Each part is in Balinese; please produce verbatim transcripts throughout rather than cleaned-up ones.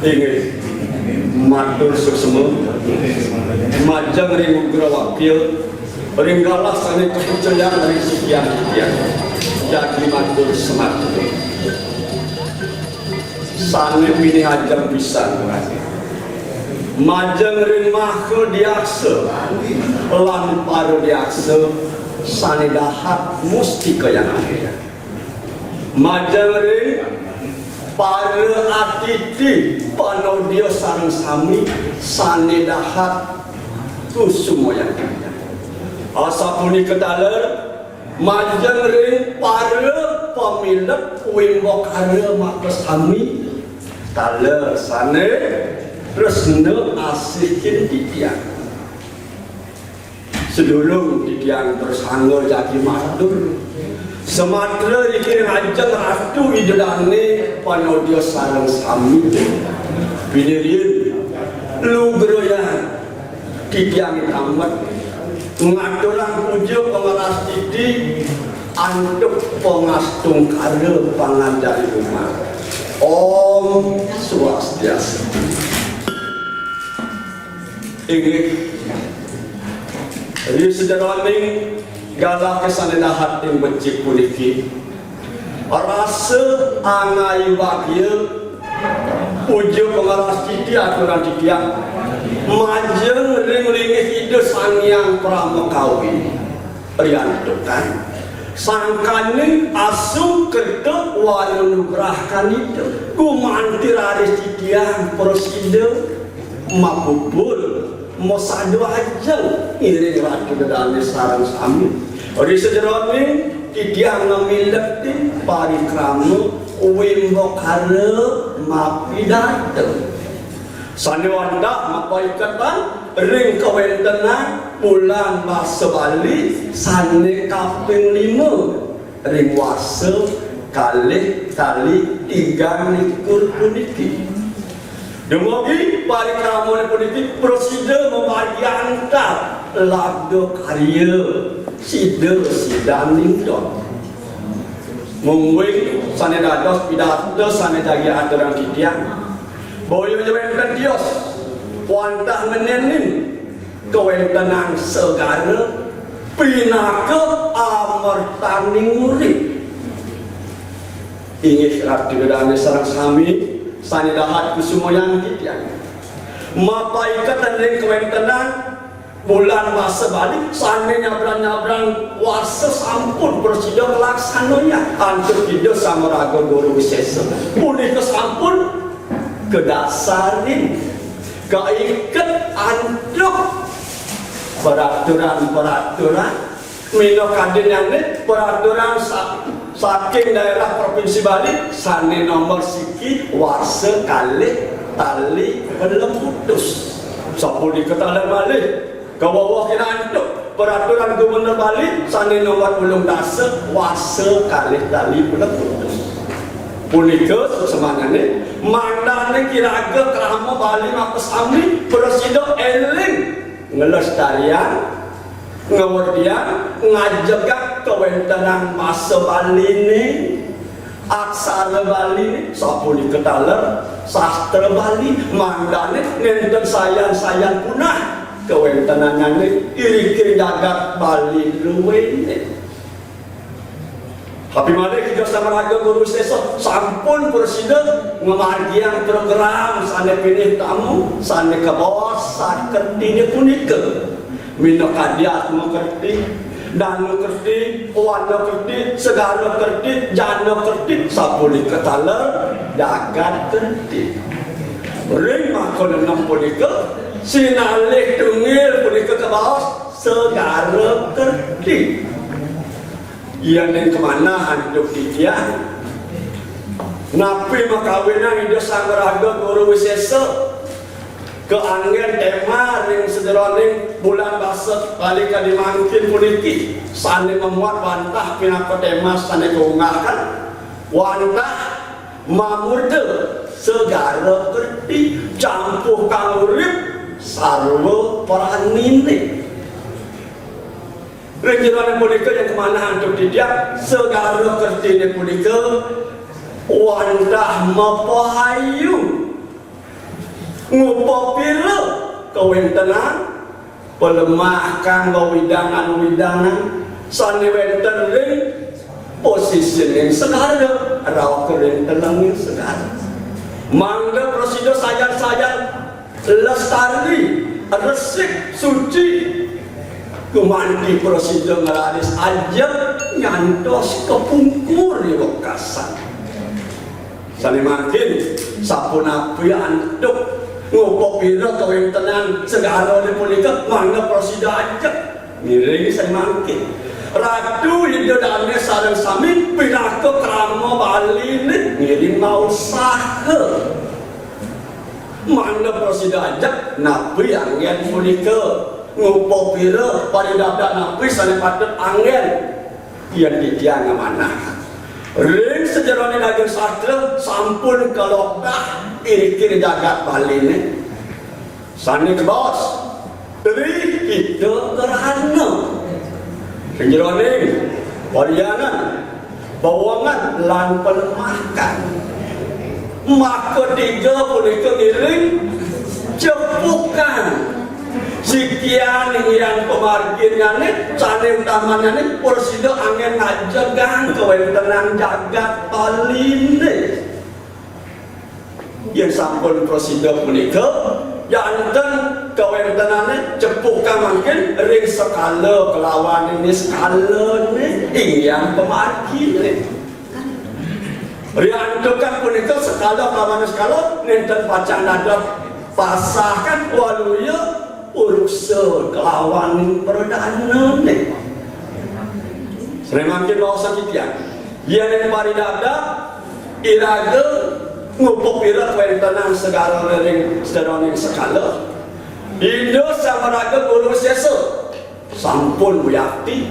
Inggih, matur suksma. Majeng ring Ugra Wakil, ring galah sané kapercayan ring sikian-sikian. Jagi matur semeton. Sané pinih ajeng pisan. Majeng ring Maha Diaksa lan Para Diaksa sané dahat mustika yang akhir. Majeng ring para atiti panodia sareng sami sané dahat kusuma yang. Asapunika taler majeng ring para pamilet wimbakara makasami taler sané tresna asihin titiang. Sedulur titiang prasangga jagi matur. Samatra riki ring ajeng Ratu Ida Dané panodia sareng sami. Pinirien lugrayang titiang tamet ngaturang puja pangrastiti antuk pangastungkara panganjali umat. Om Swastiastu. Inggih. Ri sajeroning galah sané dahat ing becik puniki, rasa angayu bagia puja pangrastiti aturang titiang majeng ring linggih Ida Sang Hyang Parama Kawi. Riantukan sangkaning asung kerta wara nugrah kanita gumanti raris titiang prasida mapupul masada ajeng ngiring Ratu Ida Dané sareng sami. Ri sajeroning titiang ngamiletin parikrama wimbakara mapidarta. Sané wantah mapaiketan ring kawéntenan bulan basa Bali sané kaping lima ring warsa kalih tali tigang likur puniki. Dumugi parikramané puniki prasida mamargi antar labda karya sida sidaning don. Mungguing sané dados pidarta sané jagi aturang titiang. Boya wénten tios wantah ngenénin kawéntenan segara pinaka amertaning urip. Inggih Ratu Ida Dané sareng sami sané dahat kusumayang titiang. Mapaiketan ring kawéntenan bulan basa Bali sané nyabran-nyabran warsa sampun prasida kalaksanayang antuk Ida Sang Maraga Guru Wisésa. Punika sampun kadasarin kaiket antuk peraturan-peraturan minakadinyané peraturan sa-, saking daerah Provinsi Bali sané nomor siki warsa kalih tali pelem putus. Sapunika taler malih kaweweh kinantuk peraturan Gubernur Bali sané nomor ulung dasa warsa kalih tali pelem putus. Punika suksmanyané mangdané iraga krama Bali makasami prasida éling nglestariang, ngwerdiang, ngajegag kawéntenan basa Baliné, aksara Baliné, sapunika taler sastra Bali, mangdané nénten sayan-sayan punah kawéntenannyané iriking jagat Bali druéné. Api malih Ida Sang Maraga Guru Wisésa sampun prasida ngamargiang program sané pinih tama, sané kabaos sakertiné punika. Minakadi Atma Kerti, Danu Kerti, Wana Kerti, Segara Kerti, Jana Kerti, sapunika taler Jagat Kerti. Ring maka nenem punika, sinalih tunggil punika kabaos Segara Kerti. Yén ing kamanah antuk titiang, napi makawinang Ida Sang Maraga Guru Wisésa? Kaanggén téma ring sajeroning bulan basa Bali kadi mangkin puniki, sané mamuat wantah pinaka téma sané kaunggahang, wantah mamurda Segara Kerti, campuh kang urip sarwa praniné. Ring jeroning punika, yen kamanah antuk titiang, Segara Kertiné punika wantah mapahayu, ngupapira kawéntenan, palemah kang wewidangan-wewidangan sané wénten ring pasisining segara, rauh ring telenging segara. Mangda prasida sayan-sayan lestari, resik, suci, gumanti prasida ngraris ajeg ngantos kapungkur i wekasan. Sané mangkin, sapunapi antuk ngupapira kawéntenan segarané punika, mangda prasida ajeg ngiring sané mangkin. Ratu Ida Dané sareng sami pinaka krama Baliné ngiring mausaha. Mangda prasida ajeg napi anggén punika, ngupapira paridabdab napi sané patut anggén. Yén titiang ngamanah, ring sajeroning daging sastra sampun kaloktah iriki ring jagat Baliné. Sané kabaos, Tri Hita Karana. Sajeroning parianan, bawangan lan palemahan. Maka tiga punika ngiring cepukan. Sikian inggihan pamarginnyané, sané utamanyané prasida anggén ngajegang kawéntenan jagat Baliné. Yén sampun prasida punika, janten kawéntenané cepukan mangkin ring sekala kalawaning niskalané inggihan pamarginé. Riantukan punika sekala kalawan sekala nénten pacang dados pasahan waluya urusa kalawaning pradanané. Sremakin baosan titiang, yén ing paridabdab iraga ngupapira kawéntenan segara ring sajeroning sekala, Ida Sang Maraga Guru Wisésa sampun wiakti,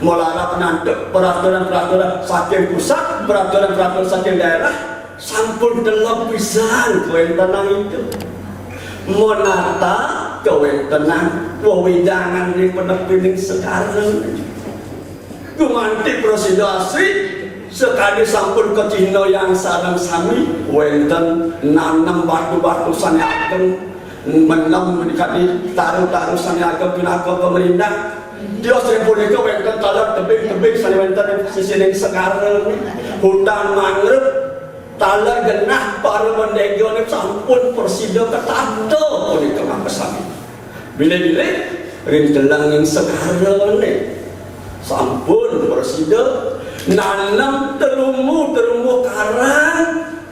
malarap nantuk peraturan-peraturan saking pusat, peraturan-peraturan saking daerah, sampun teleb pisan kawéntenan itu. Menata kawéntenan wewidangan ring panepining segara. Gumanti prasida asri, sakadi sampun kacihnayang sareng sami, wénten nanem batu-batu sané ageng, menem kadi taru-taru sané ageng pinaka pamrintah. Tios ring punika wénten taler tebing-tebing sané wénten ring sisining segara, hutan mangrove, taler genah para bandégané sampun prasida katata punika makasami. Bilih-bilih ring telenging segarané sampun prasida nanem terumbu-terumbu karang,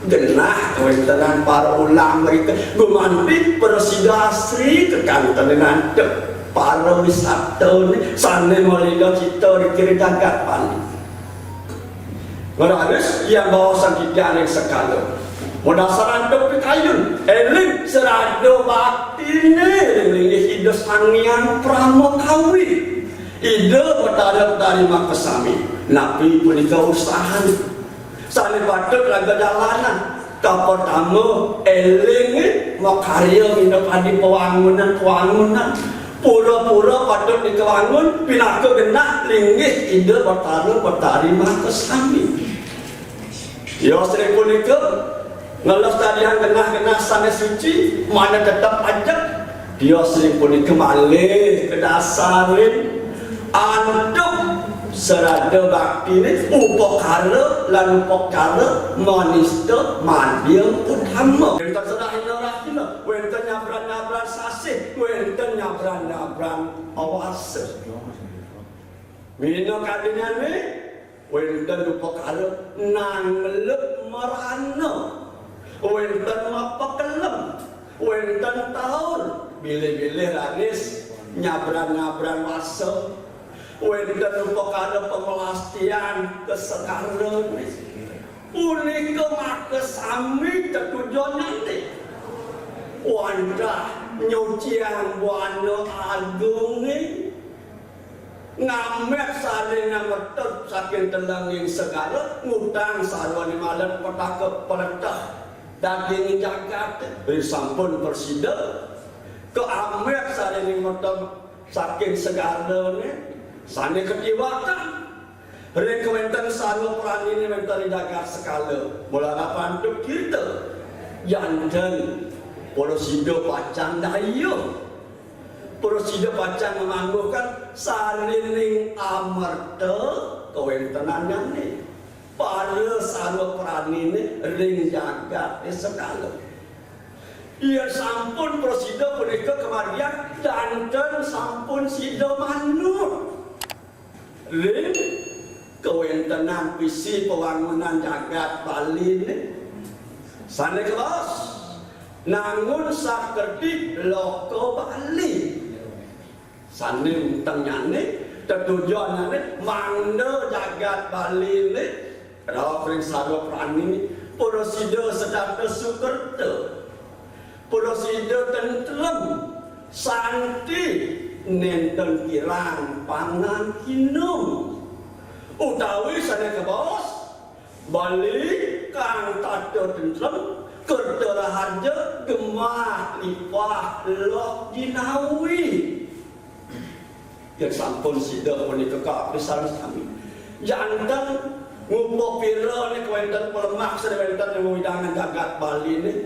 genah kawéntenan para ulam mrika gumanti prasida asri kakantenin antuk para wisatané sané malila cita ring jagat Bali. Ngararis yang baosan titiang ring sekala. Madasar antuk pikayun, éling sarada baktiné ring linggih Ida Sang Hyang Pramakawi, Ida Batara Batari makasami. Napi punika usahané? Sané patut raga jalanan. Kapertama, éling makarya minakadi pawangunan-pawangunan. Pura-pura patut dikawangun pinaka genah linggih Ida Batara Batari makasami. Tios ring punika, nglestariang genah-genah sané suci, mangda tetep ajeg. Tios ring punika malih kadasarin antuk sarada baktiné, upakara lan upakara manista madya utama. Wénten serahina rahina, wénten nyabran-nyabran sasih, wénten nyabran-nyabran warsa. Minakadinyané, wénten upakara nangleb marana, wénten mapakelem, wénten taur, bilih-bilih raris nyabran-nyabran warsa. Wénten upakara pamelastian ka segara. Punika maka sami tetujonane. Wantah nyuciang buana agunge. Ngameh sarine metet saking telenging segara, ngutang sarwane malet petaka peleteh daging jagat. Ri sampun prasida. Kaameh sarine metet saking segarane sane katiwakan. Ring kawenten sarwa pranine wenten ring jagat sekala. Mula antuk kita. Janten prasida pacang daya. Prasida pacang ngamangguhkan sarining amerta kawentenannyane. Para sarwa pranine ring jagate sekala. Yen sampun prasida punika kamargiang, janten sampun sida manut ring kawentenan visi pawangunan jagat Baline. Sane kabaos, nangun sakerti loka Bali. Sane untengnyane, tetujonnyane mangda jagat Baline rauh ring sarwa pranine prasida setata sukerta. Prasida tentrem, santi, nenten kirang pangan kinum. Utawi sane kabaos, Bali kang tata tentrem, kerta raharja, gemah lipah, loh jinawi. Yen sampun sida punika kapisan sami. Janten ngupapira nika wenten palemak sida wenten ing wewidangan jagat Bali nih.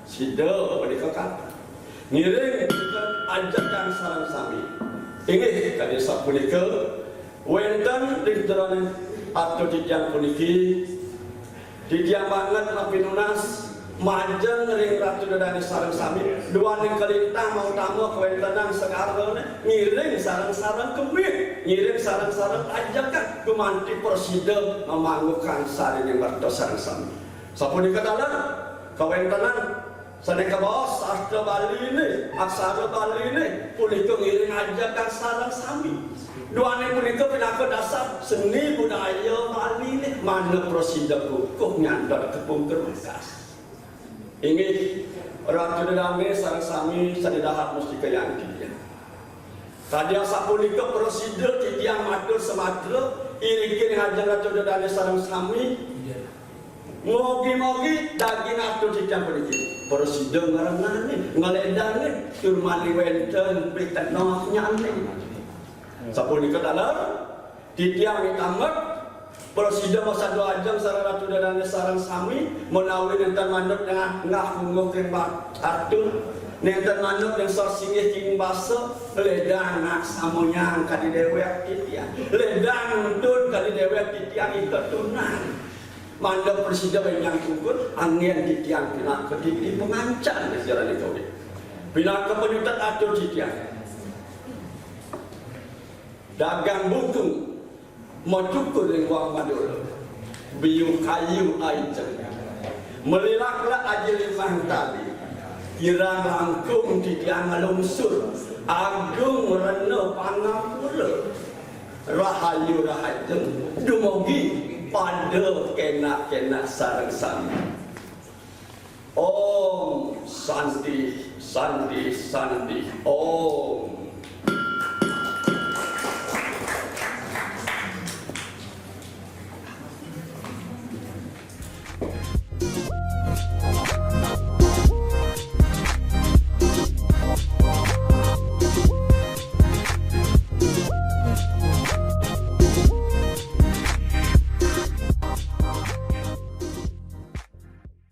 Sida punika kapisan. Ngiring ajekan sareng sami. Inggih, kadi sapunika wenten ring jeroning atur titiang puniki. Titiang banget mapinunas majeng ring Ratu Ida Dane sareng sami, duaning kalintang mautama kawentenan segarane, ngiring sareng-sareng kemih, ngiring sareng-sareng ajekan gumanti prasida mamangguhkan sarining merta sareng sami. Sapunika taler kawentenan sane kabaos sastra Baline, aksara Baline, punika ngiring ajekan sareng sami. Duaning punika pinaka dasar seni budaya Baline, manut prasida kukuh nyandot kepungkur wekas. Inggih, Ratu Ida Dane sareng sami sane dahat mustika yanti. Kadi asapunika prasida titiang matur samatra, iriki ring ajeng Ratu Ida Dane sareng sami. Mogi-mogi daging atur titiang puniki prasida ngrenanin, ngledanin, tur malih wenten pikenohnyane. Sapunika taler, titiang mitameb, prasida masadu ajeng sareng Ratu Ida Dane sareng sami, menawi nenten manut nengah, nengah pungguh ring ba-, atur, nenten manut ring sor singgih king basa, ledang nak samonyang kadi dewek titiang. Ledang nuntun kadi dewek titiang iketunan. Mangda prasida benjang pungkur, anggen titiang pinaka titi pangancan ring sira nika. Pinaka panyutet atur titiang. Dagang bungkung, macukur ring Wang Madura. Biu kayu aiceng. Melilaklak aji limang tali. Kirang langkung titiang ngalungsur. Agung rena pangampura. Rahayu rahajeng. Dumugi pada kenak-kenak sareng sami. Om Santi, Santi, Santi, Om.